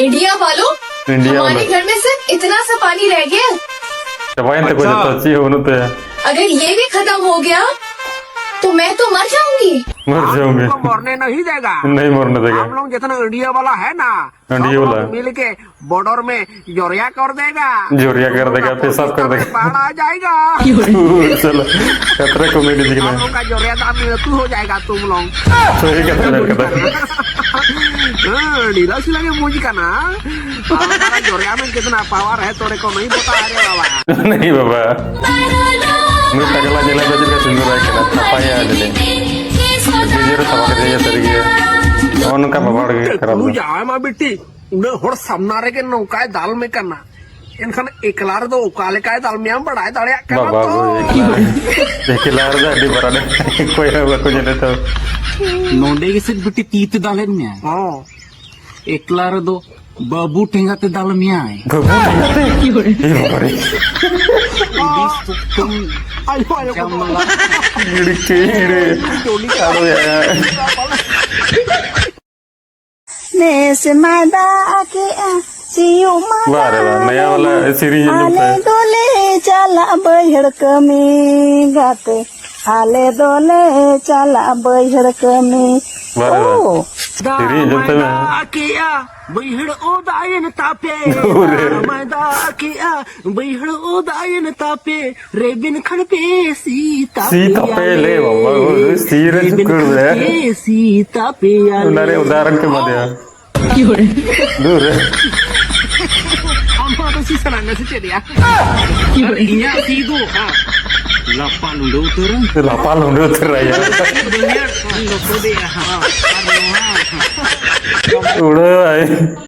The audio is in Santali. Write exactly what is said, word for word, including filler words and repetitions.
इंडिया वालों, इंडिया हमारे वालों। घर में सिर्फ इतना सा पानी रह गया। ᱪᱟᱵᱟᱭᱮᱱ ᱛᱟᱠᱚᱣᱟ ᱟᱪᱪᱷᱟ᱾ ᱡᱚᱛᱚ, ᱪᱮᱫ ᱦᱚᱸ ᱵᱟᱹᱱᱩᱜ ᱛᱟᱭᱟ᱾ अगर ये भी खत्म हो गया, तो मैं तो मर जाऊंगी। ᱢᱚᱨ ᱡᱟᱣᱩᱝᱜᱤ᱾ आपको मरने नहीं देगा। नहीं मरने देगा। हम लोग जितना इंडिया वाला है ना, ᱦᱟᱺᱰᱤ सब ᱵᱟᱞᱟ᱾ लोग मिल के बॉर्डर में जोरिया कर देगा। जोरिया कर देगा, पेशाब कर देगा। बाढ़ आ जाएगा। ᱪᱟᱞᱟᱜ ᱠᱟᱛᱨᱟ ᱠᱚᱢᱮᱰᱤ ᱫᱤᱠᱷᱱᱟ᱾ आप लोग का जोरिया दाम में तू हो जाएगा तुम लोग। ᱥᱟᱹᱨᱤ ᱠᱟᱛᱷᱟ ᱢᱮᱱ ᱠᱟᱫᱟ᱾ ᱦᱮᱸ, ᱰᱷᱤᱞᱟ ᱥᱤᱞᱟ ᱜᱮ ᱢᱚᱡᱽ ᱠᱟᱱᱟ᱾ ᱟᱨ ᱡᱚᱨᱭᱟ ᱢᱮᱱ ᱠᱮᱫ ᱱᱟ ᱯᱟᱣᱟᱨ ᱦᱮ ᱛᱚᱨᱮ ᱠᱚ ᱱᱟᱦᱤ ᱵᱚᱛᱟ ᱨᱮ ᱵᱟᱵᱟ᱾ ᱱᱟᱦᱤ ᱵᱟᱵᱟ᱾ ᱱᱩᱭ ᱴᱟᱜᱞᱟ ᱧᱮᱞᱮ ᱫᱚ ᱪᱮᱫ ᱞᱮᱠᱟ ᱥᱤᱸᱫᱩᱨ ᱟᱭ ᱠᱟᱱᱟ, ᱛᱷᱟᱯᱟᱭᱟ ᱞᱮᱞᱮ᱾ ᱱᱤᱡᱮᱨ ᱛᱷᱟᱯᱟ ᱠᱮᱫᱮᱭᱟ ᱥᱟᱹᱨᱤ ᱜᱮ᱾ ᱱᱚᱜᱼᱚ ᱱᱚᱝᱠᱟ ᱵᱟᱵᱟ ᱦᱚᱲ ᱜᱮ ᱠᱷᱟᱨᱟᱯ ᱫᱚ᱾ ᱡᱟᱶᱟᱭ ᱢᱟ ᱵᱤᱴᱤ, ᱩᱱᱟᱹᱜ ᱦᱚᱲ ᱥᱟᱢᱱᱟ ᱨᱮᱜᱮ ᱱᱚᱝᱠᱟᱭ ᱫᱟᱞ ᱢᱮ ᱠᱟᱱᱟ᱾ ᱮᱱᱠᱷᱟᱱ ᱮᱠᱞᱟ ᱨᱮᱫᱚ ᱚᱠᱟ ᱞᱮᱠᱟᱭ ᱫᱟᱞ ᱢᱮᱭᱟ ᱵᱟᱲᱟᱭ ᱫᱟᱲᱮᱭᱟᱜ ᱠᱟᱱᱟ ᱛᱚ᱾ ᱵᱟᱵᱟ ᱜᱳ, ᱮᱠᱞᱟ ᱨᱮ᱾ ᱮᱠᱞᱟ ᱨᱮᱫᱚ ᱟᱹᱰᱤ ᱵᱟᱨᱟᱰᱮ᱾ ᱚᱠᱚᱭ ᱦᱚᱸ ᱵᱟᱠᱚ ᱧᱮᱞᱮ ᱛᱚ᱾ ᱱᱚᱰᱮ ᱜᱮ ᱥᱮ ᱵᱤᱴᱤ ᱛᱤ ᱛᱮ ᱫᱟᱞᱮᱫ ᱢᱮᱭᱟ᱾ ᱦᱚᱸ᱾ ᱮᱠᱞᱟ ᱨᱮᱫᱚ ᱵᱟᱹᱵᱩ ᱴᱷᱮᱸᱜᱟ ᱛᱮ ᱫᱟᱞ ᱢᱮᱭᱟᱭ᱾ ᱵᱟᱹᱵᱩ ᱴᱷᱮᱸᱜᱟ ᱛᱮ? ᱮ ᱵᱟᱵᱟ ᱨᱮ᱾ ᱟᱹᱰᱤ ᱥᱚᱠᱛᱚᱢ ᱟᱭᱳ, ᱟᱭᱳ, ᱡᱟᱢᱞᱟ᱾ ᱜᱤᱲᱤ ᱠᱮ ᱜᱤᱲᱤ᱾ ᱟᱫᱚ ᱭᱟ᱾ ᱱᱮᱥ ᱢᱟ ᱫᱟᱜ ᱠᱮᱜᱼᱟ, ᱥᱤᱭᱳᱜ ᱢᱟ ᱵᱟᱦ ᱨᱮ ᱵᱟᱦ, ᱱᱟᱭᱟ ᱣᱟᱞᱟ ᱥᱮᱨᱮᱧ ᱟᱸᱡᱚᱢ ᱟᱞᱮ ᱯᱮ᱾ ᱫᱚᱞᱮ ᱪᱟᱞᱟᱜ ᱵᱟᱹᱭᱦᱟᱹᱲ ᱠᱟᱹᱢᱤ ᱜᱟᱛᱮ, ᱟᱞᱮ ᱫᱚᱞᱮ ᱪᱟᱞᱟᱜ ᱵᱟᱹᱭᱦᱟᱹᱲ ᱠᱟᱹᱢᱤ᱾ ᱵᱟᱦ ᱨᱮ ᱵᱟᱦ᱾ ᱳ᱾ ᱥᱮᱨᱮᱧ ᱟᱸᱡᱚᱢ ᱛᱟᱭ ᱢᱮ᱾ ᱫᱟᱜ ᱢᱟᱭ ᱫᱟᱜ ᱠᱮᱜᱼᱟ, ᱵᱟᱹᱭᱦᱟᱹᱲ ᱚᱫᱟᱭᱮᱱ ᱛᱟᱯᱮ᱾ ᱫᱩᱨ ᱨᱮ᱾ ᱫᱟᱜ ᱢᱟᱭ ᱫᱟᱜ ᱠᱮᱜᱼᱟ, ᱵᱟᱹᱭᱦᱟᱹᱲ ᱚᱫᱟᱭᱮᱱ ᱛᱟᱯᱮ᱾ ᱨᱮᱵᱮᱱ ᱠᱷᱟᱱ ᱯᱮ ᱥᱤ ᱛᱟᱯᱮ ᱥᱤ ᱛᱟᱯᱮ ᱭᱟᱞᱮ᱾ ᱞᱮ ᱵᱟᱵᱟ, ᱳᱭ, ᱥᱤ ᱨᱮ ᱨᱮᱵᱮᱱ ᱪᱩᱠᱟᱹᱲ ᱠᱷᱟᱱ ᱨᱮ᱾ ᱯᱮ ᱥᱤ ᱛᱟᱯᱮ ᱭᱟᱞᱮ᱾ ᱚᱱᱟ ᱨᱮ ᱩᱫᱟᱦᱚᱨᱚᱱ ᱠᱚ ᱮᱢᱟ ᱫᱮᱭᱟ᱾ ᱫᱩᱨ ᱨᱮ᱾ ᱟᱢ ᱦᱚᱸ ᱟᱫᱚ ᱥᱤ ᱥᱟᱱᱟ ᱢᱮ ᱥᱮ ᱪᱮᱫ ᱭᱟ? ᱟᱨ ᱤᱧᱟᱹᱜ ᱥᱤ ᱫᱚ, ᱦᱮᱸ, ᱞᱟᱯᱟ ᱞᱩᱸᱰᱟᱹ ᱩᱛᱟᱹᱨᱟ᱾ ᱞᱟᱯᱟ ᱞᱩᱸᱰᱟᱹ ᱩᱛᱟᱹᱨᱟ ᱭᱟ᱾ ᱫᱩᱱᱤᱭᱟᱹ ᱞᱚᱠᱚ ᱫᱮᱭᱟ, ᱦᱮᱸ, ᱟᱨ ᱱᱚᱣᱟ, ᱦᱮᱸ᱾ ᱩᱲᱟᱹᱣᱟᱭ᱾